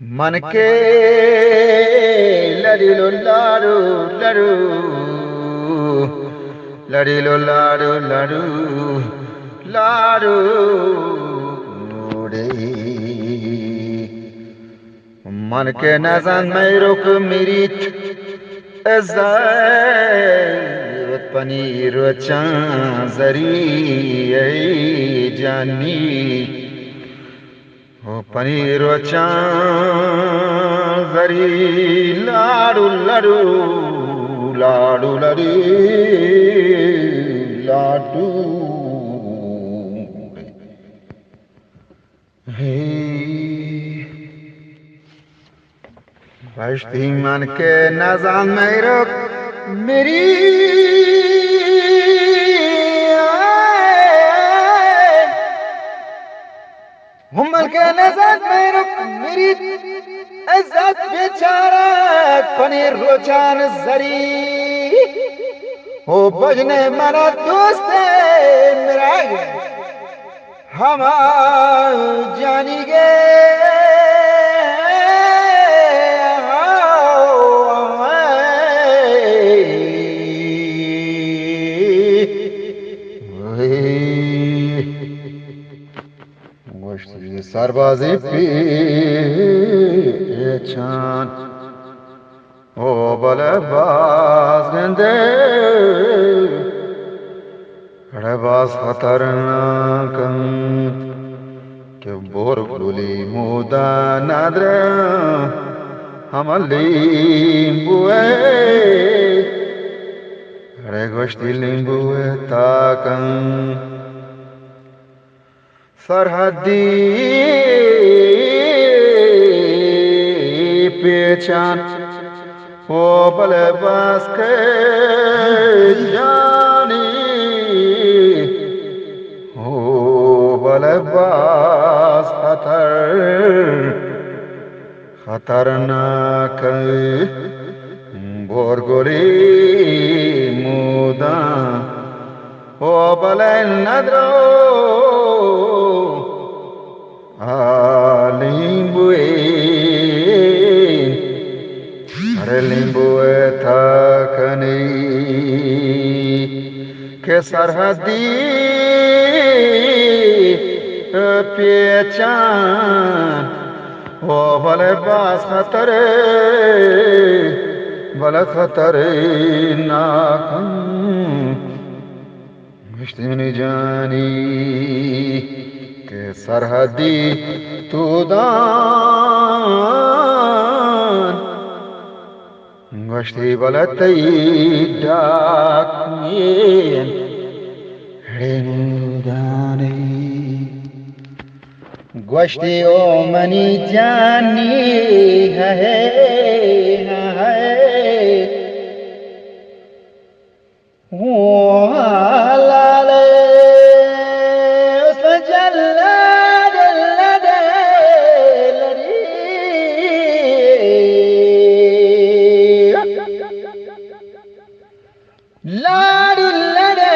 من کہ لڑیلو لاڑو لڑو، لڑیلو لاڑو لڑو، لاڑو ڈے۔ من کہ نزان میرک میریت عزت، پنیر و چان زری ای جانی۔ او پنیر و چان زری لاڑو لڑو، لاڑو لڑی لاڈو۔ ہے۔ گوشتی من کہ نزان میرک میری، من کہ نزان میرک میری، عزت بیچارہ پنیر روچان زری۔ او بجنے منا دوست مراگ ہما جانی گے۔ گوشتی سربازی پیچان، او بلے باز گندے، اڑے باز خطرناک انت کہ بور گلی مودا ندر ہم لیمبو ء۔ اڑے گوشتی لیمبو ء تاکن سرحدی پیچان، او بلے باز کہ جانی، او بلے باز خطر، خطرناک بورگلی موداں، او بلے ندرو آ لیمبوئے، ارے لیمبوئے تاکنی کہ سرحدی پیچان، او بلے باز خطر، بلے خطرناکن۔ گوشتی منی جانی کہ سرحدی تو دان، گوشتی بلے تئی ڈاکوئیں رندانی۔ گوشتی او منی جانی ہے، ہے۔ او لالے، اس جل، جل دے لڑی۔ لاڈو لڑے،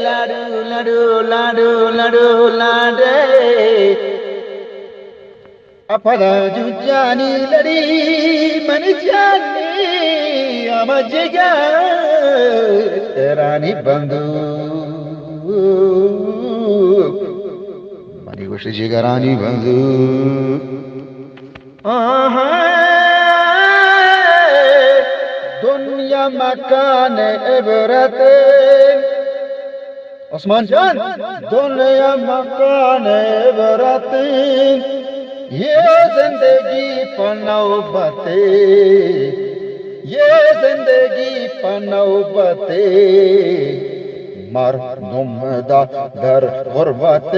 لاڈو، لاڈو، لاڈو، لاڈو، لاڈے۔ اپدا جو جانی لڑی من جانی، ہم جگرانی بندو۔ منی گوشت جگرانی بندو۔ آہاں، دنیا مکان عبرت۔ عثمان جان، دنیا مکان عبرت، یہ زندگی پر نوبت، یہ زندگی پر نوبت، مردم دا در غربت،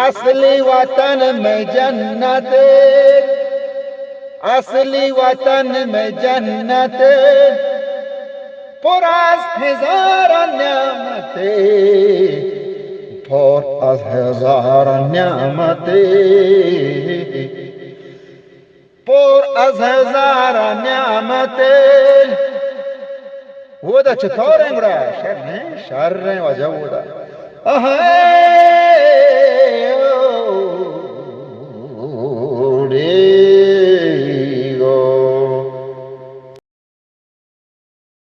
اصلی وطن میں جنت، اصلی وطن میں جنت، پر از ہزار نعمت، پر از ہزار نعمت، پر از ہزار نعمت۔ اودا چطور ہیں گڑا؟ شر ہیں، شر ہیں واجہ اودا۔ اہے۔